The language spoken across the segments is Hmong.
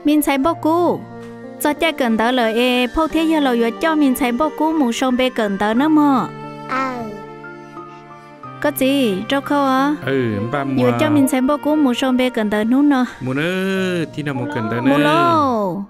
Me ntxhais Npauj Kub, txog caij kawm ntawv lawm es phauj thiab yawg laus yuav coj me ntxhais Npauj Kub mus sau npe kawm ntawv nawb mog. Koj txiv, rau khau os. Yuav coj me ntxhais Npauj Kub mus sau npe kawm ntawv hnub no. Mus lauj.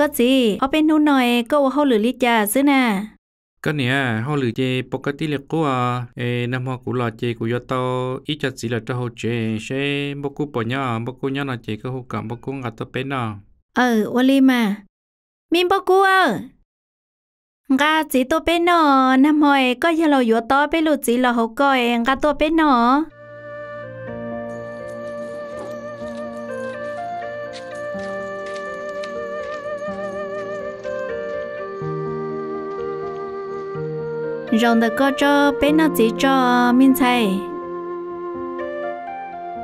Koj txiv, ob peb hnub no es koj ua hauj lwm li cas xwb na? Koj niam, hauj lwm ces pom koj tib li qub os. Es nag hmo kuv los ces kuv yuav tau ib co txiv los rau hauv tsev seb Npauj Kub puas nyob. Npauj Kub nyob no ces koj hu kom Npauj Kub nqa tuaj peb noj. Aws, ua li mas. Me Npauj Kub aw, nqa txiv tuaj peb noj. Nag hmo es koj yawg laus yuav tau peb lub txiv los hauv ko es nqa tuaj peb noj. Zaum ntawm ko tso, peb noj txiv tso, me ntxhais.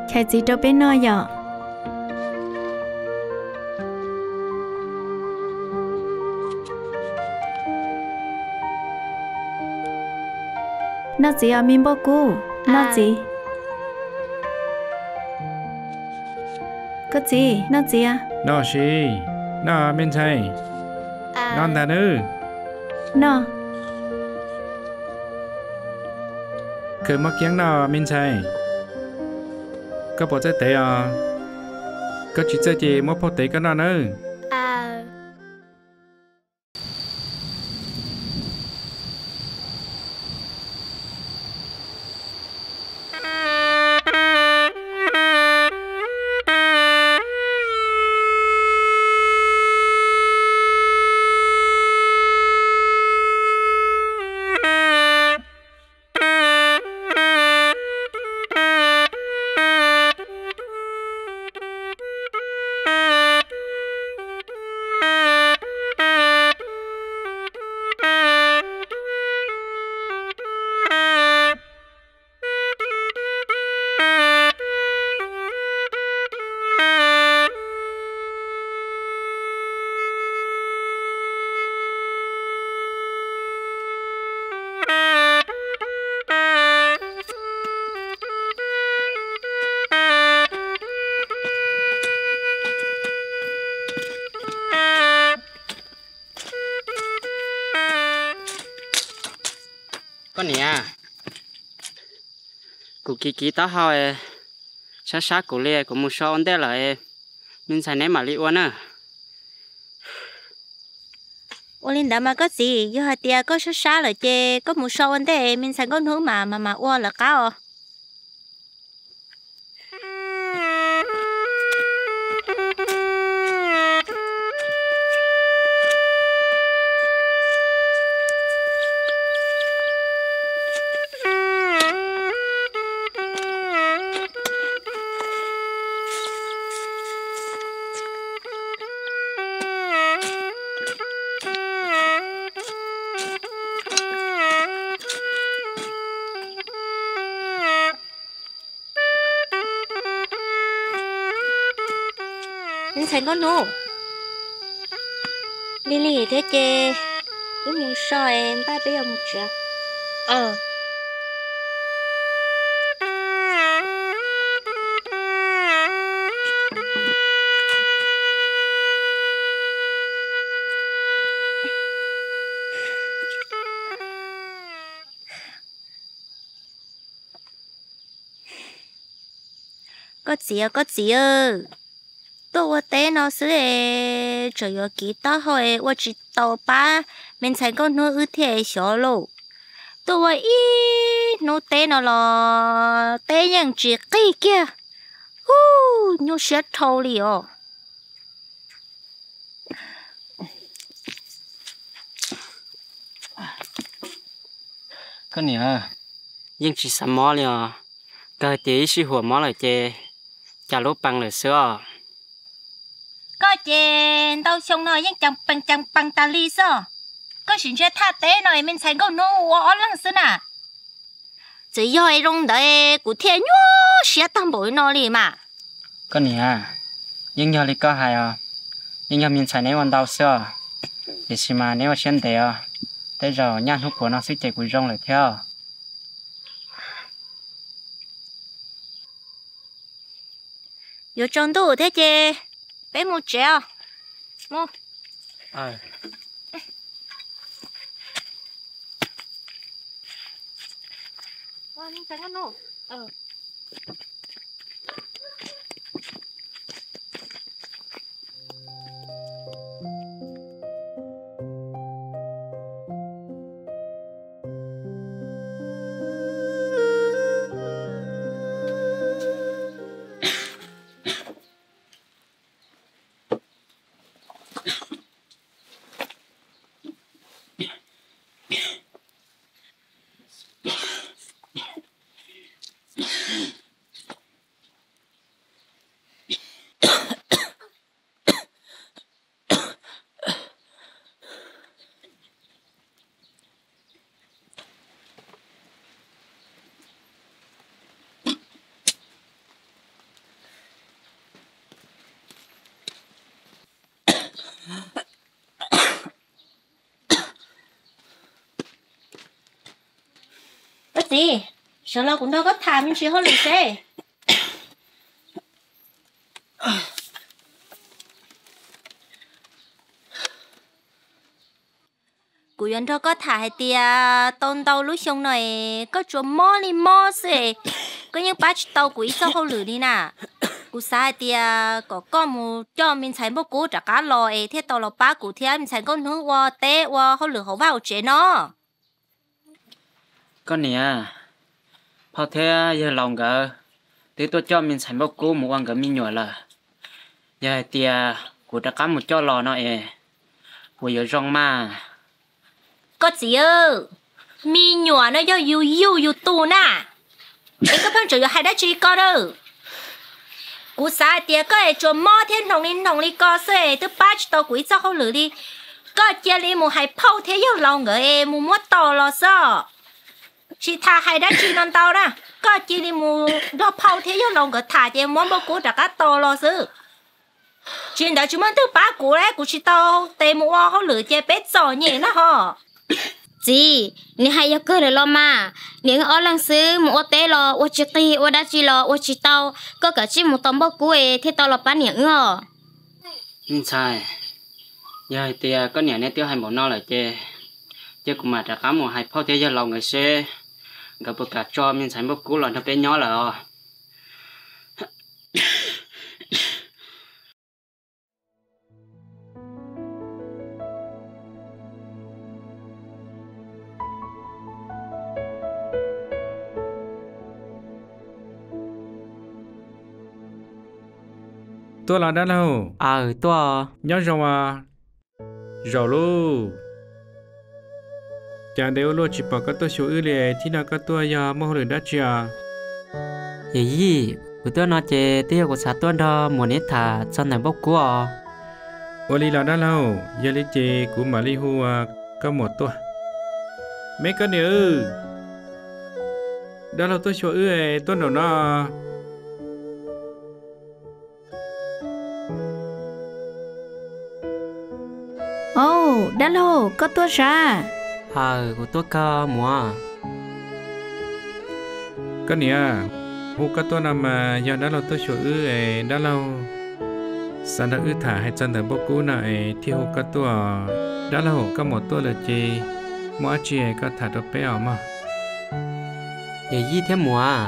Chais txiv rau peb noj yom. Noj txiv os me Npauj Kub, noj txiv. Koj txiv, noj txiv. Noj sis, noj me ntxhais. Noj ntag nawb. Noj. Khaws mov kiab noj me ntxhais. Koj puas txawj tev os? Koj tsis txawj ces muab phauj tev koj noj nawb. Koj niam, kuv kiv kiv taub hau, sab sab kuv li, kuv mus so ua ntej lawm, me ntxhais neb mam li ua na. Ua li ntawd mas koj txiv, yog hais tias koj sab sab lawm ces koj mus so ua ntej, me ntxhais Nkauj Hnub mas mas mas ua lawv qab os. Me ntxhais Nkauj Hnub, lig lig thiab ces wb mus so es npaj peb yuav mus tsev. Koj txiv, koj txiv, tuaj ua teb no xwb es tseem yuav kiv taub hau es ua tsis tau pab me ntxhais Nkauj Hnub wb thiaj xyov lauj. Tuaj ua ib hnub teb no los teb yeej tsis qig kiag. Ub, nyuaj siab dhau li os. Koj niam, yeej tsis xav mob li os. Kawg tias ib sij huam mob lawm ces cas lub pees lawm xwb os. Koj ces ntau xyoo no yeej ceev pees ceev pees tas li xwb. Koj sim ntsia thaj teb no es me ntxhais nkauj hnub ua ob leeg xwb na. Txawm yog zoo ntawd kuv thiaj nyuaj siab tag npaum li no li mas. Koj niam, yeej yog li koj hais os, yeej yog me ntxhais neb ua ntau xwb os, tiam sis mas neb ua siab ntev os, tej zaum nyaj hnub puav no xwb ces kuv zoo lawm thiab. Yuav tsaus ntuj thiab ces peb mus tsev os. Koj txiv, sawv los kuv nrog koj tham me ntsis hauj lwm seb. Kuv yuav nrog koj tham hais tias tau ntau lub xyoo no es koj tsuas mob li mob xwb es koj yeej pab tsis tau kuv ib txoj hauj lwm li na. Kuv xav hais tias kom koj mus coj me ntxhais Npauj Kub rov qab los es thiaj tau los pab kuv thiab me ntxhais Nkauj Hnub ua teb ua hauj lwm hauv vaj hauv tsev no. Koj niam, phauj thiab yawg laus nkawd twb tuaj coj me ntxhais Npauj Kub mus ua nkawd me nyuam lawm. Yog hais tias kuv rov qab mus coj los no es puas yuav zoo mas? Koj txiv, me nyuam no yog yus yug yus tus na, es koj pheej tseem yuav hais dab tsi li ko na? Kuv xav hais tias koj es tsuas mob thiab hnoos li hnoos li ko xwb es twb pab tsis tau kuv ib txoj hauj lwm li. Koj cia li mus hais phauj thiab yawg laus nkawd es mus muab tos los xwb. Tsis tas hais dab tsi no ntau na, koj cia li mus nrog phauj thiab yawg laus nkawd tham ces muab Npauj Kub rov qab tos los xwb. Tsis ntawd tsis muaj leej twg pab kuv li, kuv tsis tau tes mus ua hauj lwm ces peb txom nyem na ho. Txiv, niam hais yog kawg lawm los mas, niam wb ob leeg xwb mus ua teb los ua tsis qig, ua dab tsi los ua tsis tau, koj kav tsij mus tos Npauj Kub es thiaj tau los pab niam wb os. Me ntxhais, yog hais tias koj niam neb twb hais npaum no lawm ces, ces kuv mam rov qab mus hais phauj thiab yawg laus nkawd seb nkawd puas kam tso me ntxhais Npauj Kub los nrog peb nyob lawm os. Tuaj los dab laug? Aws, tuaj. Nyob zoo os. Zaum lauj. Cas ntev ua luaj tsis pom koj tuaj xyuas wb li, thiab no koj tuaj yog muaj hauj lwm dab tsi os? Yawm yij, kuv tuaj no ces twb yog kuv xav tuaj nrog muam neb tham txog ntawm Npauj Kub os. Ua li los dab laug, yog li ces kuv mam li hu koj muam tuaj. Me koj niam, dab laug tuaj xyuas wb tuaj nraum no. Au, dab laug, koj tuaj sav? Aws, kuv tuaj kawg muam. Koj niam, hu koj tuaj no mas yog dab laug tuaj xyuas wb es dab laug xav nrog wb tham hais txog ntawm Npauj Kub no es thiaj hu koj tuaj. Dab laug, koj muam tuaj lawm ces muaj dab tsi koj tham rau peb os mog. Yawm yij thiab muam,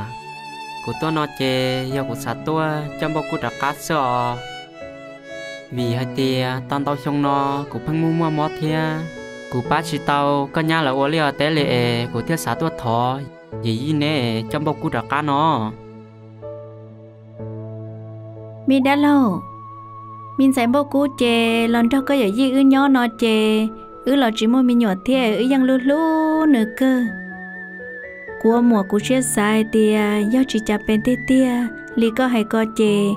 kuv tuaj no ces yog kuv xav tuaj coj Npauj Kub rov qab xwb os. Vim hais tias tau ntau xyoo no kuv pheej muaj muaj mob thiab kuv pab tsis tau koj nyab lawv ua liaj ua teb li es kuv thiaj xav tuaj thov yawm yij neb coj Npauj Kub rov qab no. Me dab laug, me ntxhais Npauj Kub ces los nrog koj yawm yij wb nyob no ces wb los tsis muaj me nyuam thiab wb yeej hlub hlub nws kawg. Kuv ua muam kuv siab xav hais tias yog tsis cas pes tiag tiag li koj hais ko ces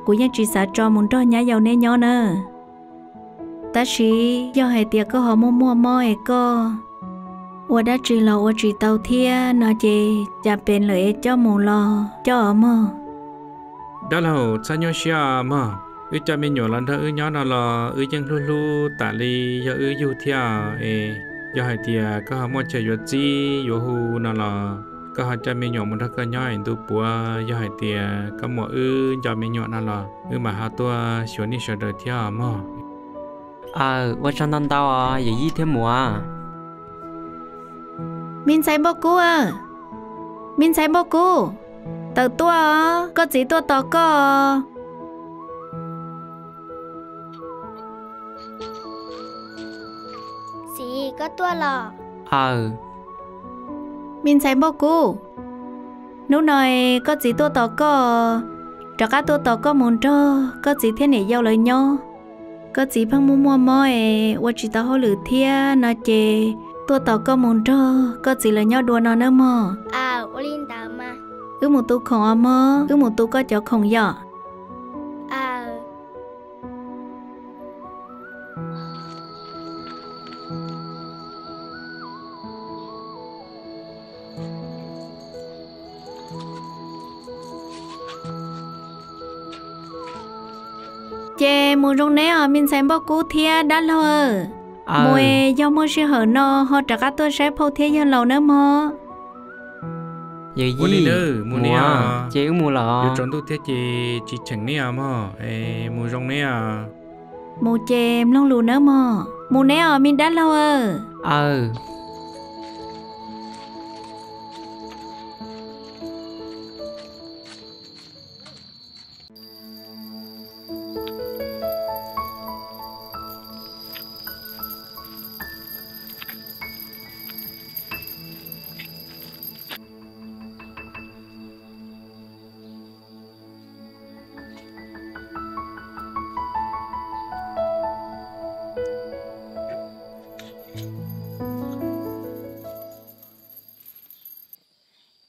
kuv yeej tsis xav tso mus nrog nyab yau neb nyob na. Tab sis yog hais tias koj ho muaj muaj mob es koj ua dab tsi los ua tsis tau thiab no ces cas pes lawm es coj mus los coj os mog. Dab laug txhob nyuaj siab mog, wb coj me nyuam los nrog wb nyob no los wb yeej hlub hlub tas li yog wb yug thiab es. Yog hais tias koj ho muaj chaw yuav txib yuav hu no los koj ho coj me nyuam mus nrog koj nyob es ntu puav yog hais tias koj muaj wb nco me nyuam no los wb mam ho tuaj xyuas nej sawv daws thiab mog. Aw, ua tsaug ntau ntau os yawm yij thiab muam. Me ntxhais Npauj Kub, me ntxhais Npauj Kub, tawm tuaj os, koj txiv tuaj tos koj. Txiv, koj tuaj los? Aw. Me ntxhais Npauj Kub, hnub no koj txiv tuaj tos koj, rov qab tuaj tos koj mus nrog koj txiv thiab niam yau lawv nyob. Koj txiv pheej muaj muaj mob es ua tsis tau hauj lwm thiab no ces tuaj tos koj mus nrog koj txiv lawv nyob dua no nawb mog. Wb mus tu khoom os mog, wb mus tu koj cov khoom yom. Ces mus zoo neb os me ntxhais Npauj Kub thiab dab laug. Mus es yog muaj sij hawm no ho rov qab tuaj saib phauj thiab yawg laus nawb mog. Yawm yij, mus, ces wb mus lawm. Yuav tsaus ntuj thiab ces tsis cheem neb os mog, mus zoo neb os. Mus ces mloog lus nawb mog, mus neb os me dab laug. Aw.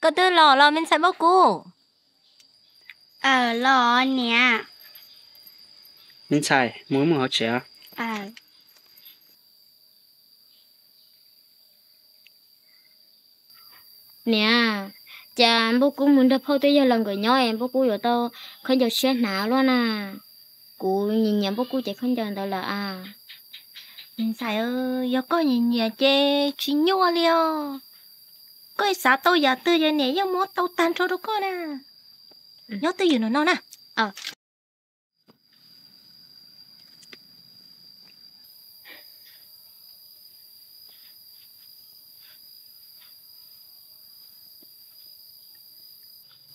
Koj twb los los me ntxhais Npauj Kub? Aw, los niam. Me ntxhais, mus mus hauv tsev. Niam, cas Npauj Kub mus nrog phauj thiab yawg laus nkawd nyob es Npauj Kub yuav tau khaub ncaws tshiab hnav luaj na. Kuv nyiam nyiam Npauj Kub cev khaub ncaws ntawd lawm as. Me ntxhais, yog koj nyiam nyiam ces tsis nyuaj li os. Koj xav tau yam twg ces niam yeej muab tau tag nrho rau koj na. Nyob twj ywm no no na.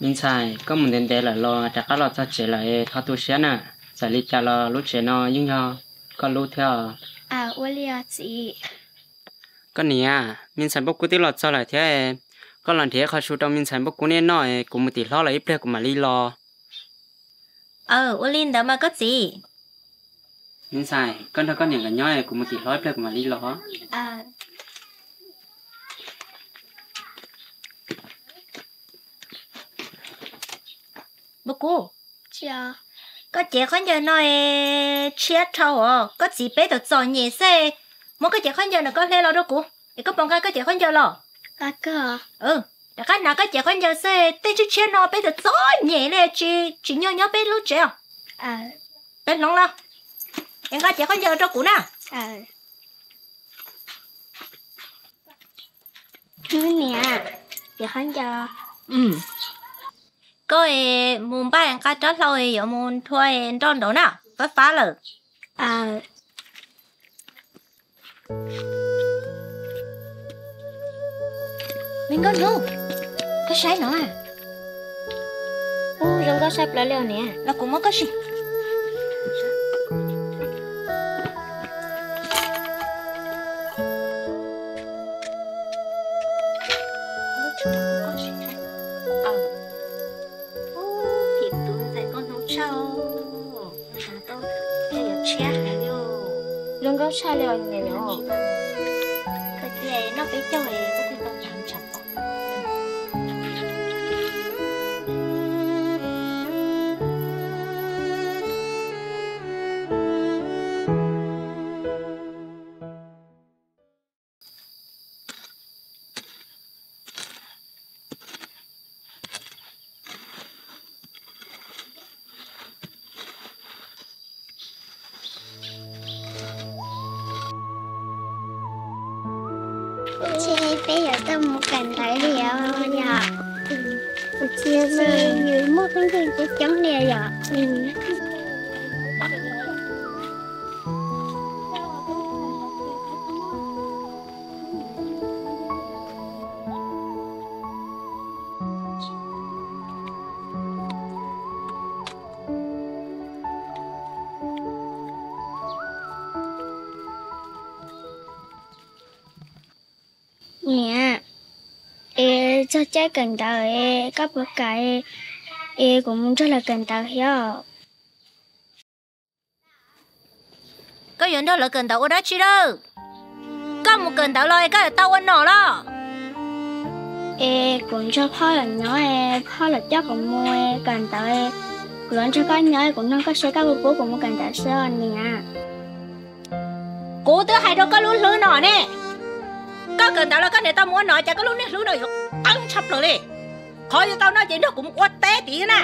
Me ntxhais, koj mus ntev ntev lawm los rov qab los txog tsev lawm es thov tu siab na. Txawm li cas los lub tsev no yeej yog koj lub thiab. Ua li os txiv. Koj niam, me ntxhais Npauj Kub twb los txog lawm thiab, koj los nrhiav qhov su rau me ntxhais Npauj Kub neb noj es kuv mus tim hlob lawm ib pliag kuv mam li los. Aw, ua li ntawd mas koj txiv. Me ntxhais, koj nrog koj niam nkawd nyob es kuv mus tim hlob ib pliag kuv mam li los. Npauj Kub, koj cev khaub ncaws no tshiab dhau os, koj txiv peb tawm txom nyem xwb, muab koj cev khaub ncaws no koj hle los rau kuv es koj puas nqa koj cev khaub ncaws los? Rov qab hnav koj cev khaub ncaws xwb, tej tshiab tshiab no peb tawm txom nyem li, tsis nyuaj nyob peb lub tsev os. Peb hloov los, es nqa cev khaub ncaws rau kuv na. Niam, cev khaub ncaws. Koj mus npaj nqa rab hlau yuav mus nthua nroj nraud na, fab fab lawm. Me nkauj hnub, koj saib no. Ub, zoo nkauj saib plaws li os niam. Los kuv muab koj sim. Phim tus ntxhais nkauj hnub tshaj, tau tej yam tshiab heev li. Zoo nkauj tshaj li os niam. Koj cia noj peb caug es koj thiaj tau ntshav ntshav pom. Peb yuav tau mus kawm ntawv li os yom. Kuv tsis yog yus muaj phooj ywg coob coob li yom. Niam, es txog caij kawm ntawv es koj puas kam es kuv mus nrog lawv kawm ntawv thiab? Koj yuav nrog lawv kawm ntawv ua dab tsi lawm? Koj mus kawm ntawv los es koj yuav tau ua nom los? Es kuv nrog phauj lawv nyob, phauj lawv coj kuv mus kawm ntawv, kuv los nrog koj nyob, kuv nug koj seb koj puas pub kuv mus kawm ntawv xwb os niam. Kuv twb hais rau koj lub hlwb no ne, koj kawm ntawv los koj niam tau mus ua nom, cas koj lub niag hlwb no yuav qeeb tshaj plaws li. Qhov yuav tau no ces nrog kuv mus ua teb tid na.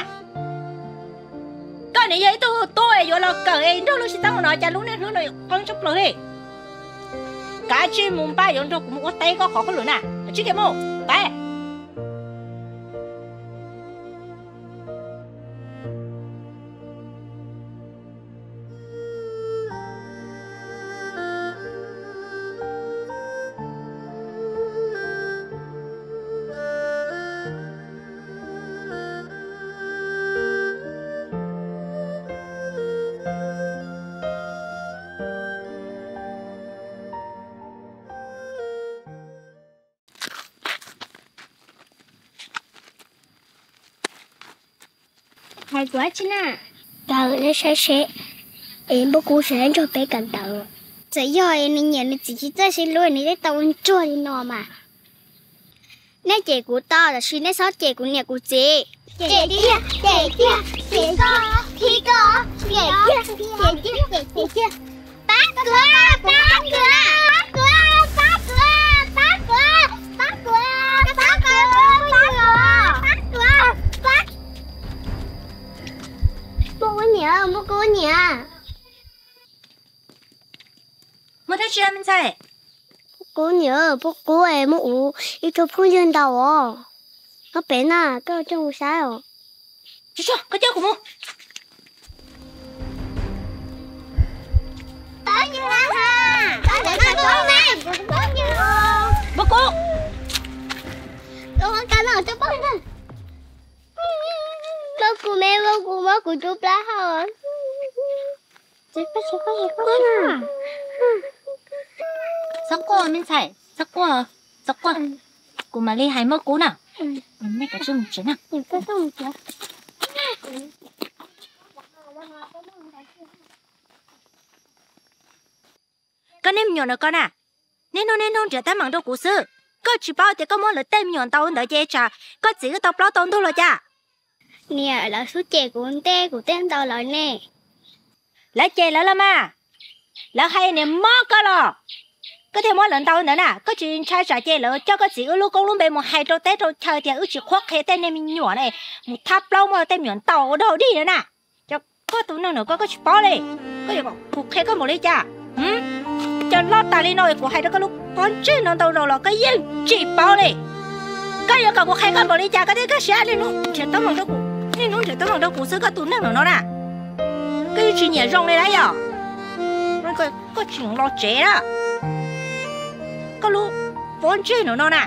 Koj niam yog ib tug tub es yuav los kawm es nrog luag sib txeeb ua nom, cas lub niag hlwb no yuav qeeb tshaj plaws li. Kav tsij mus npaj yuav nrog kuv mus ua teb koj qhov hauj lwm na, kav tsij kiag mus pab. Hais kuv dab tsi na? Kawm nej saib seb, es npawg Kub seb nrog peb kawm ntawv. Txawm yog es nws nyiam nws txiv tsis txawj sib hlub nws twb tau ua ntsuag li no mas. Nej cem kuv tau, tab sis nej txhob cem kuv niam kuv txiv. Cem tiag, cem tiag, cem koj, thib koj, cem tiag, cem tiag, cem tiag. Pab kuv, pab kuv, pab kuv, pab kuv, pab kuv, pab kuv, pab kuv, pab kuv, pab kuv, pab kuv. Muaj Kub niam, muaj Kub niam. Muaj dab tsi me ntxhais? Kub niam, pub Kub es muaj ib tug phooj ywg ntaus os. Nyob pem na, koj coj mus saib os. Koj coj kuv mus. Npawg Kub, npawg Kub me, npawg Kub muab kuv rub plab hau. Txhob quaj me ntxhais, txhob quaj, txhob quaj. Kuv mam li hais npawg Kub na. Nej kav tsij mus tsev na. Koj niag me nyuam no koj na, niaj hnub niaj hnub nrhiav teeb meem rau kuv xwb. Koj tsis paub tias koj muab lawv tej me nyuam ntaus ntawd ces tsam koj txiv wb tau plaub tau ntug los cas? Niam, lawv xub cem kuv ntej kuv thiaj ntaus lawv ne. Lawv cem lawv los mas, lawv hais niam mob koj los koj thiaj muab lawv ntaus ntawd na. Koj tsis ntshai tsam ces lawv coj koj txiv wb lub koob lub npe mus hais rau teb rau chaw tias wb tsis qhuab qhia tej niag me nyuam ne, mus thab plaub muab tej me nyuam ntaus ua dog dig na. Cov koj tus neeg no koj, koj tsis paub li. Koj yuav kom kuv qhia koj npaum li cas? Cov loj tas li no kuv hais rau koj lub pob ntseg no ntau zaus los koj yeej tsis paub li. Koj yuav kom kuv qhia koj npaum li cas koj thiaj kaj siab niaj hnub nrhiav teeb meem rau kuv, niaj hnub nrhiav teeb meem rau kuv xwb koj tus neeg no na. Koj yeej tsis nyiam zoo li na yom? Koj tsis los tsev na, koj lub pob ntseg no na.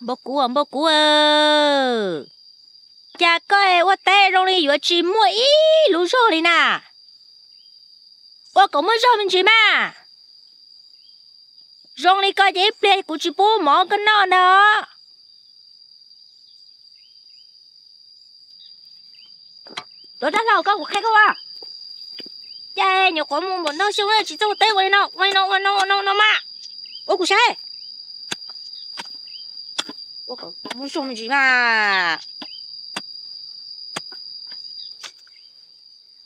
Npawg Kuv, npawg Kuv, cas koj ua teb zoo li yuav tsis muaj ib lub zog li na? Ua kom muaj zog me ntsis mas. Zoo li koj ces ib pliag kuv tsis pub mov koj noj ntag. Tuav dab laug koj kuv qhia koj ua. Cas nyuam qhuav mus npaum no xyoo tsis txawj ua teb ua li no, ua li no, ua no, ua no, ua no mas. Ua kuv saib. Ua kom muaj zog me ntsis mas.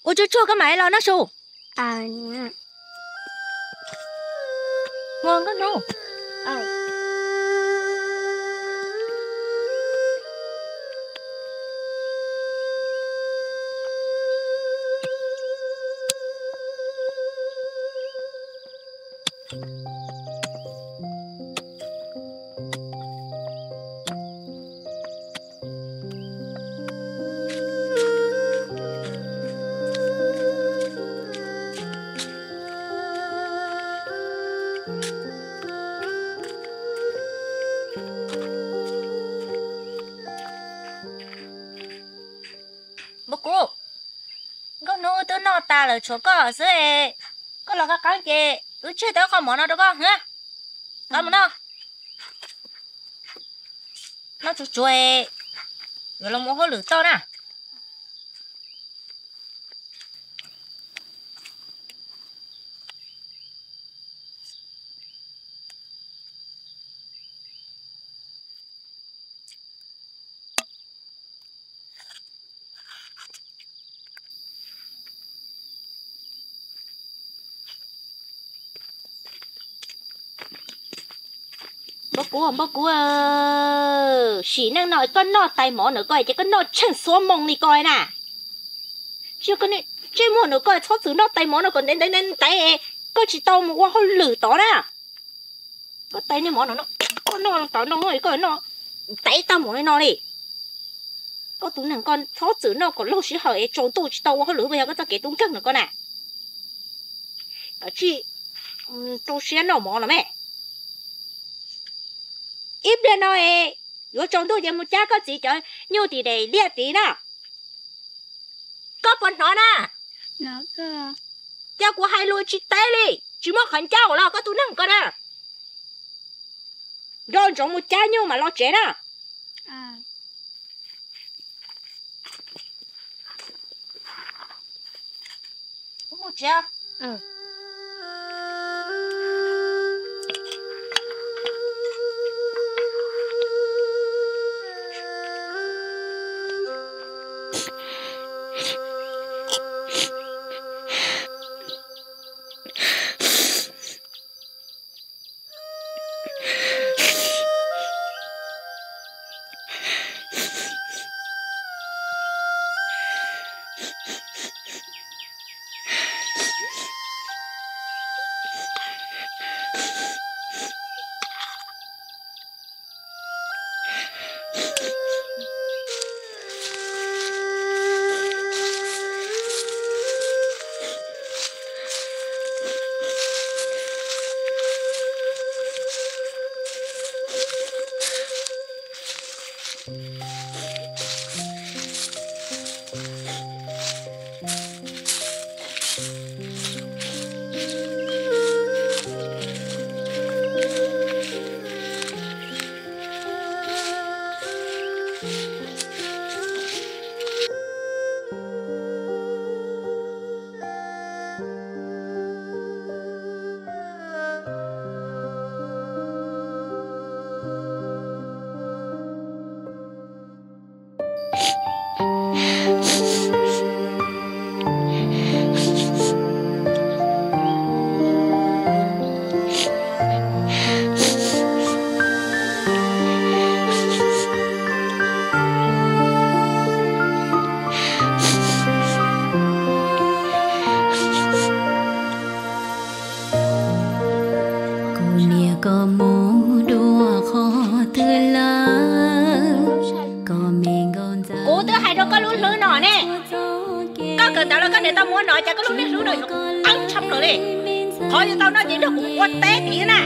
Ua tsuag tsuag koj mam li los noj su. Ua nkauj hnub. Npawg Kuv, nkauj hnub twb noj tas lawm tshuav koj xwb. Koj los qab qab ces wb tseg tau qho mov no rau koj. Qab mus noj. Noj tsuag tsuag, yuav los mus hauj lwm toj na. Npawg Kuv, npawg Kuv, sim neej no koj noj tais mov no koj ces koj noj tsheej xuab moos li koj na. Tsis yog koj ntsej muag no koj txhob txwm noj tais mov no kom ntev ntev ntev, koj tsis tau mus ua hauj lwm tod na. Koj tais niag mov no, koj noj tod no koj noj ntev tag mus li no li. Koj tus neeg koj txhob txwm noj kom laug sij hawm es tsaus ntuj tsis tau ua hauj lwm, yog koj txoj kev tub nkeeg no koj na. Koj tsis rau siab noj mov no me. Ib pliag no es yuav tsaus ntuj ces mus cab koj txiv cov nyuj tim daim liaj tid na. Koj puas hnov na? Ces kuv hais lus tsis teb li, tsis muaj qhov ncauj los koj tus neeg koj na. Nco ntsoov mus cab nyuj mam los tsev na. Kuv niam koj mus dua qhov twg lawm, koj me nkauj ntxawm. Kuv twb hais rau koj lub hlwb no ne, koj kawm ntawv los koj niam tau muab no, cas koj lub niag hlwb no yuav qeeb tshaj plaws li. Qhov yuav tau noj ces nrog kuv ua teb tid na.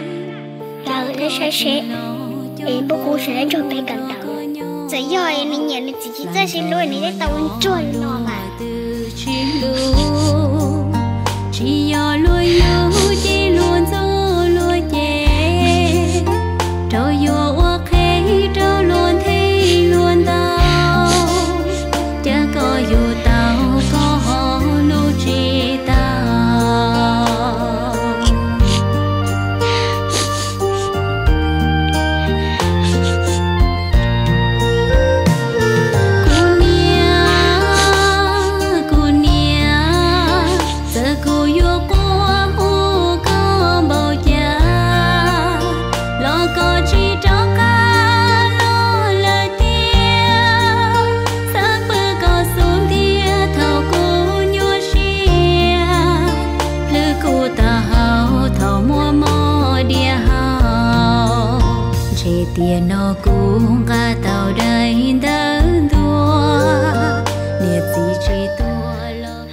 Lawv twb saib seb. Es Npauj Kub sawv nrog peb kawm ntawv. Txawm yog nws nyiam nws txiv tsis txawj sib hlub nws thiaj tau ua ntsuag li no mas. Tsis yog luag yug ces luag ntxub luag cem, rau yuav ua qhev rau luag nthe luag ntau, cas koj yug tau koj ho hlub tsis tau. Kuv niam, kuv niam, txawm kuv yuav quaj hu koj npaum cas los koj tsis rov qab los lawm tiag. Xav pw koj xub ntiag thaum kuv nyuaj siab, hlwb kuv taub hau thaum muaj mob diab hau. Ntshe tiam no kuv nqa tau daim ntawv ntuas, niam txiv tsis tuag los.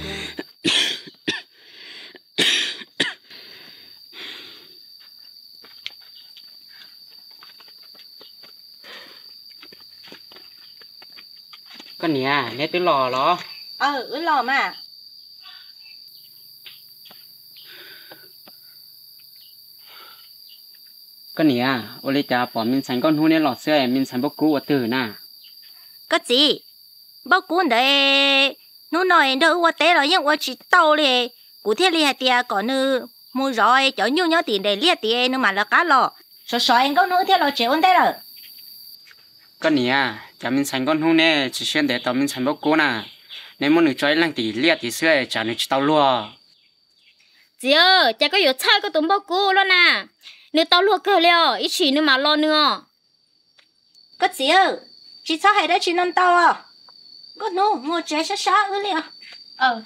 Koj niam, neb twb los los? Wb los mas. Koj niam, ua li cas pom me ntxhais Nkauj Hnub neb los xwb, me ntxhais Npauj Kub ua twg na? Koj txiv, Npauj Kub ntawd hnub no nrog wb ua teb los yeej ua tsis tau li, kuv thiaj li hais tias kom nws mus zov cov nyuj nyob tim nres liaj tid nws mam lawv qab los. Sov sov es Nkauj Hnub thiaj los tsev ua ntej lawm. Koj niam, cas me ntxhais Nkauj Hnub neb tsis siab ntev tau me ntxhais Npauj Kub na? Neb muab nws tso ib leeg tim liaj tid xwb tsam nws tsis tau luag. Txiv, cas koj yuav txhawj koj tus Npauj Kub loj na? Nws tau luag kawg li os, ib tsam nws mam los nws os. Koj txiv, tsis txhob hais dab tsi no ntau os. Nkauj Hnub, mus tsev sab sab wb li os.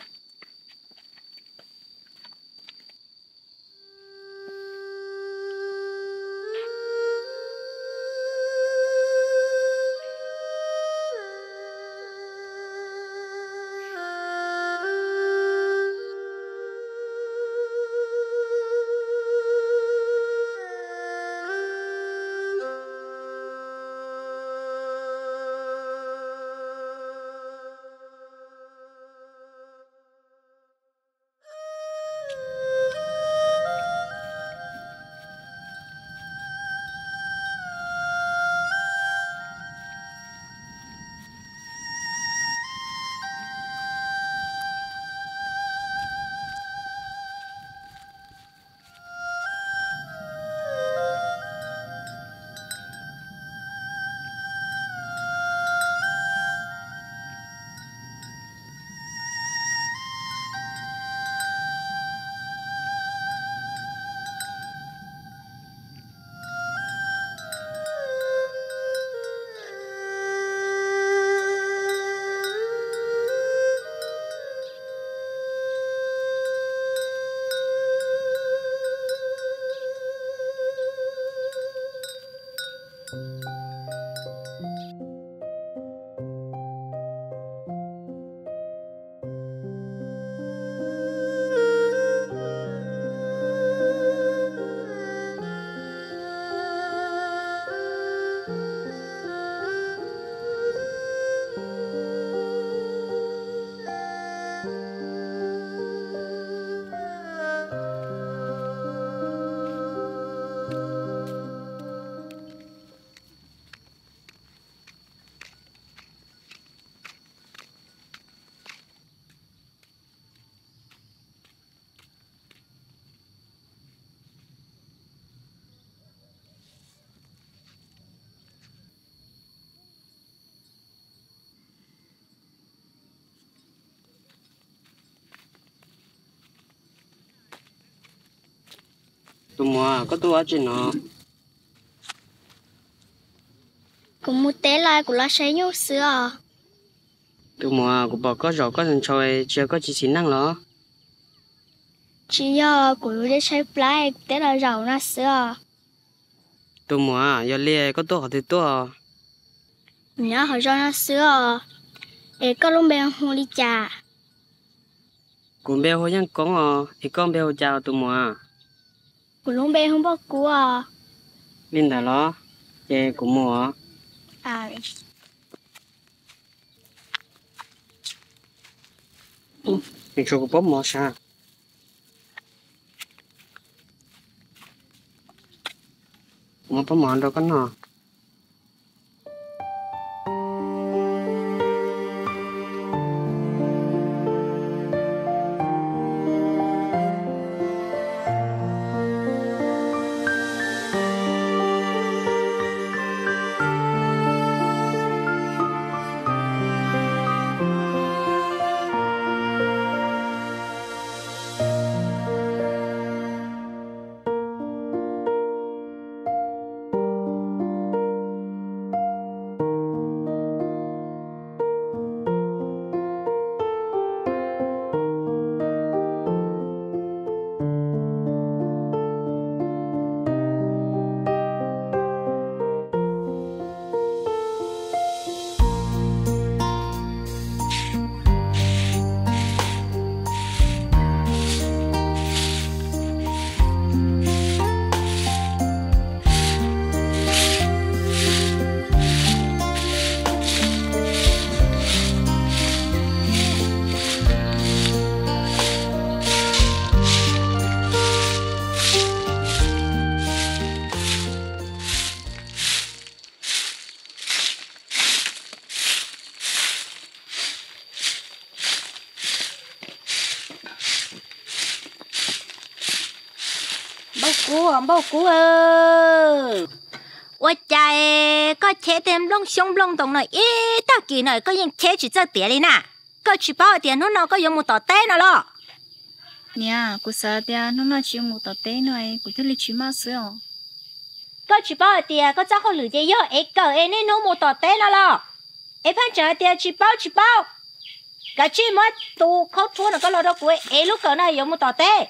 Tus muam, koj tuaj ua dab tsi no? Kuv mus teb los kuv los saib nyuj xwb os. Tus muam, kuv pom koj zaum koj ntshaus, tsis yog koj tsis xis neej los? Tsis yog, kuv lub tsheb plab kuv thiaj los zaum no xwb os. Tus muam, yog li koj tuaj qhov twg tuaj? Nyob hauv zos no xwb os. Es koj lub npe hu li cas? Kuv npe hu Yeej Koob os, es koj npe hu cas tus muam? Kuv lub npe hu Npauj Kub os. Li ntawd los? Ces kuv mus. Ntshe kuv pob mov sav. Kuv muab pob mov rau koj noj. Npauj Kub, Npauj Kub, ua cas koj cheb tej nplooj xyoob nplooj ntoo no ib tag kis no koj yeej cheb tsis txawj tiav li na? Koj tsis paub hais tias hnub no koj yuav mus tom teb no los? Niam, kuv xav tias hnub no tsis mus tom teb no kuv thiaj li tsis maj xwb os. Koj tsis paub hais tias koj txoj hauj lwm ces yog ev kawm es niaj hnub mus tom teb no los? Es pheej tseem hais tias tsis paub tsis paub. Kav tsij muab tus khaub rhuab no koj los rau kuv, ev lub kawm no yuav mus tom teb.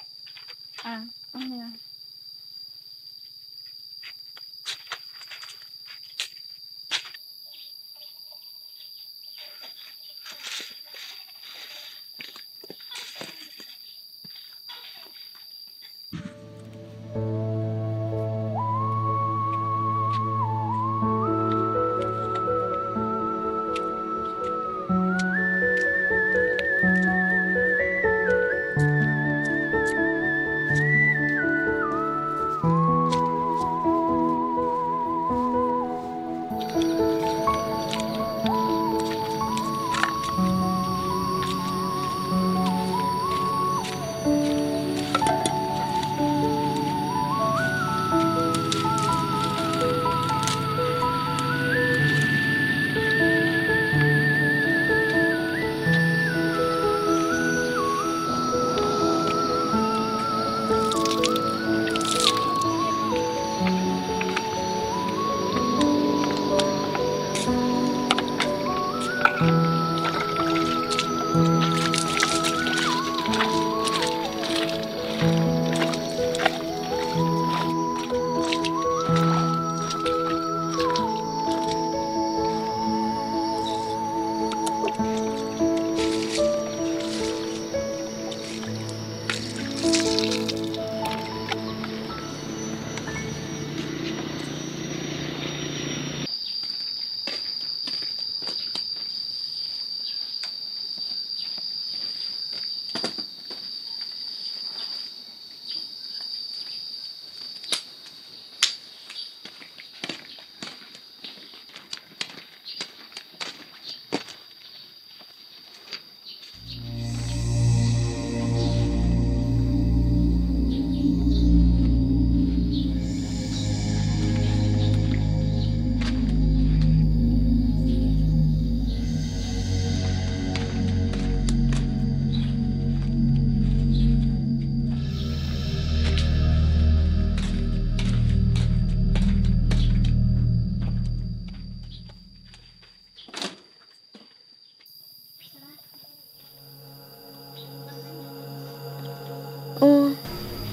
Ub,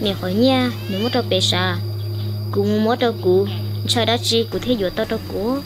niam qhov nyiaj nws muab rau pem sav, kuv mus muab rau kuv, ntshai dab tsi kuv thiaj yuav tau rau kuv.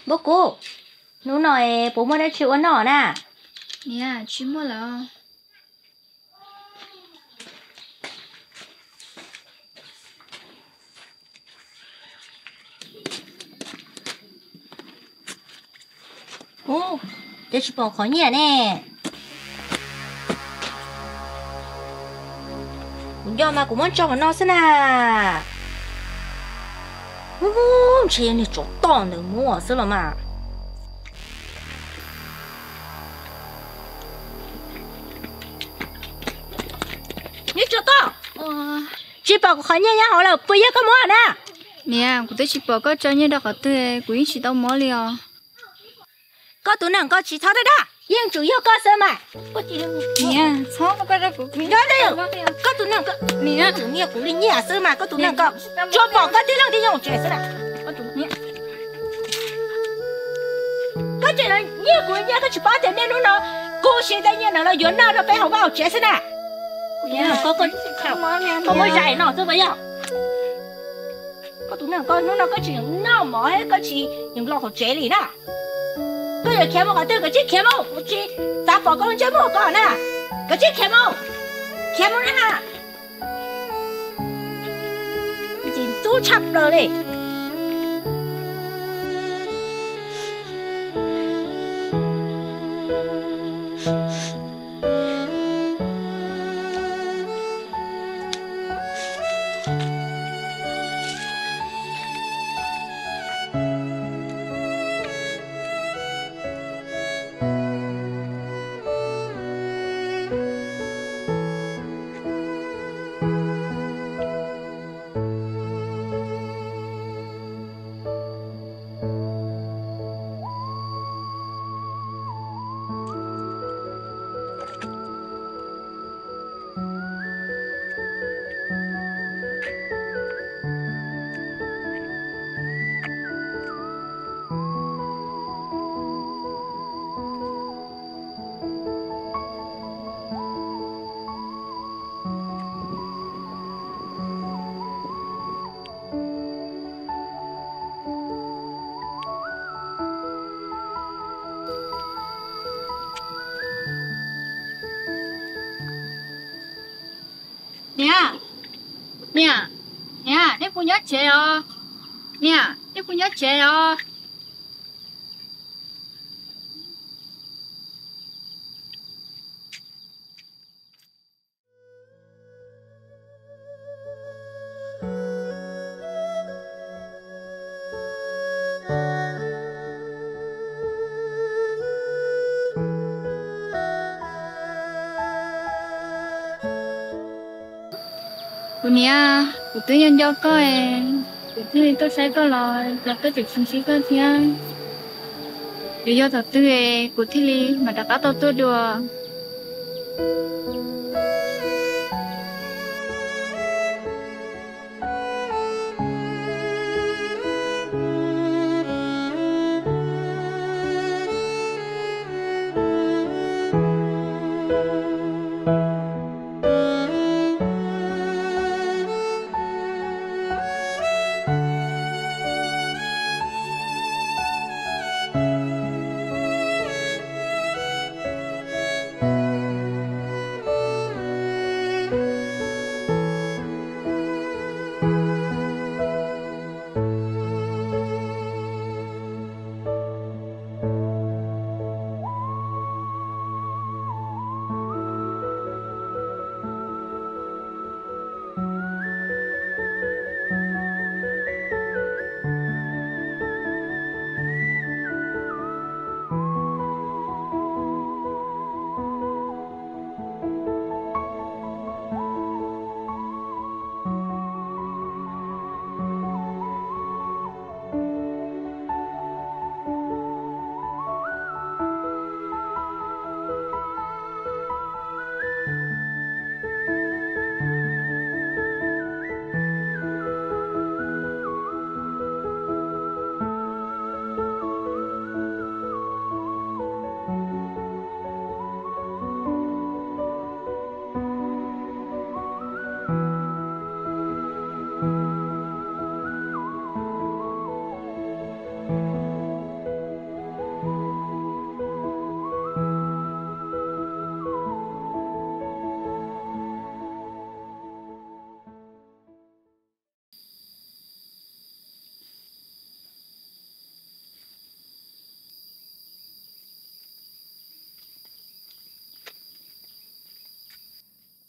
Npauj Kub, hnub no es puas muaj dab tsi ua noj na? Niam, tsis muaj lawm. Ub, twb tsis pom qhov nyiaj ne. Kuv nco mas kuv muab tso qhov no xwb na. Ub, ntshe yog niag tsov toj ntawd muab xwb los mas. Niag tsov toj, tsis pom kuv qhov nyiaj nyob hauv lawm, puas yog koj muab na? Niam, kuv twb tsis pom koj tso nyiaj rau qhov twg, kuv yeej tsis tau muab li os. Koj tus neeg ko tsis txhob dag dag, yeej tsuas yog koj xwb mas. Niam, txhob muab koj rau kuv. Koj tus neeg ko, niam, tus nyiaj kuv li nyiaj xwb mas koj tus neeg ko, tsuas pom koj tib leeg tib nyoog tsev xwb na. Koj tseem nyiaj kuv nyiaj, koj tsis paub tias niaj hnub no kuv siv tej nyiaj no los yuav noj rau peb hauv vaj hauv tsev xwb na. Koj muab zais no xwb puas yog? Koj tus neeg ko, hnub no koj tsis noj mov, koj tsis los hauv tsev li na. Koj yuav khiav mus qhov twg, koj tsis khiav mus, kuv tsis xav pom koj lub ntsej muag ko na. Koj tsis khiav mus, khiav mus na. Ntxim ntxub tshaj plaws li. Niam, niam, niam, nej puas nyob tsev os? Niam, nej puas nyob tsev os? Kuv niam, kuv twb nco nco koj, kuv thiaj li tuaj saib koj los los koj tseem tsis ntsib koj thiab. Yuav yog thaum twg kuv thiaj li mam rov qab tau tuaj dua.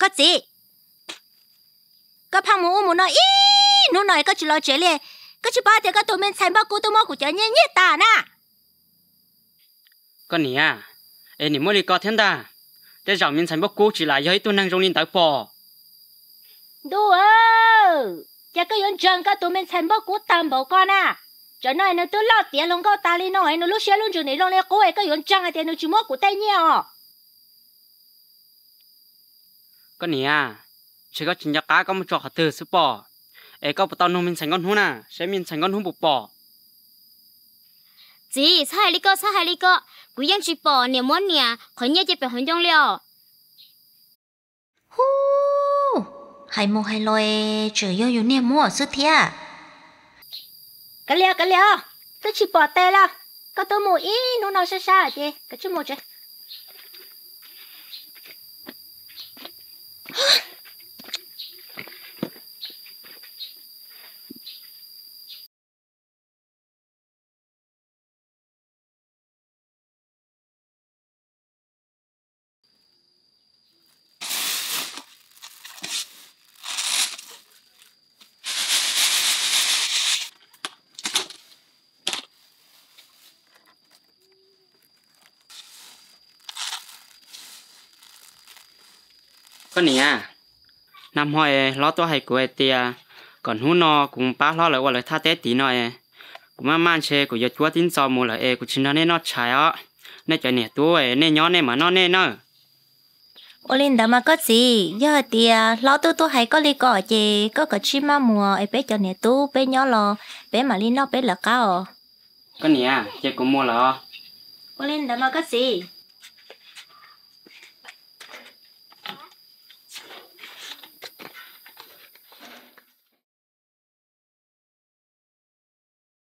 Koj txiv, koj pheej mus ub mus no ib hnub no es koj tsis los tsev li, koj tsis paub tias koj tus me ntxhais npauj kub twb muab kuv cov nyiaj nyiag tas na. Koj niam, es nim muab li ko thiab ntag, tej zaum me ntxhais npauj kub tsis lam yog ib tug neeg zoo li ntawd pom. Ntuj, ces koj yuav ntseeg koj tus me ntxhais npauj kub tag npaum ko na. Tsam no nws twb loj tiav hluas nkauj tas li no es nws lub siab lub ntsws nim zoo li qub es koj yuav ntseeg hais tias nws tsis muab kuv tej nyiaj os. Koj niam, ntshe koj tsis nco qab koj muab tso qhov twg xwb pom. Es koj puas tau nug me ntxhais Nkauj Hnub na, saib me ntxhais Nkauj Hnub puas pom? Txiv, txhob hais li ko, txhob hais li ko. Kuv yeej tsis pom niam muab niam qhov nyiaj cia pem hauv ncoo li os. Hu, hais mus hais los tseem yog yus niag muab xwb thiab. Kav liam, kav liam, twb tsis pom tes lawm. Koj twb mus ib hnub no sab sab ces kav tsij mus tsev. Koj niam, nag hmo es hlob tuaj hais kuv hais tias kom hnub no kuv mus pab hlob lawv ua lawv thaj teb tid no es, kuv maj maj ntshe kuv yuav cuab tib ntxo mus lawm es kuv tsis nrog nej noj tshais os. Nej cov niam tub es nej nyob nej mam noj nej nawb. Ua li ntawd mas koj txiv, yog hais tias hlob twb tuaj hais koj li ko ces koj kav tsij maj mus es peb cov niam tub peb nyob los peb mam li noj peb lawv qab os. Koj niam, ces kuv mus lawm os. Ua li ntawd mas koj txiv.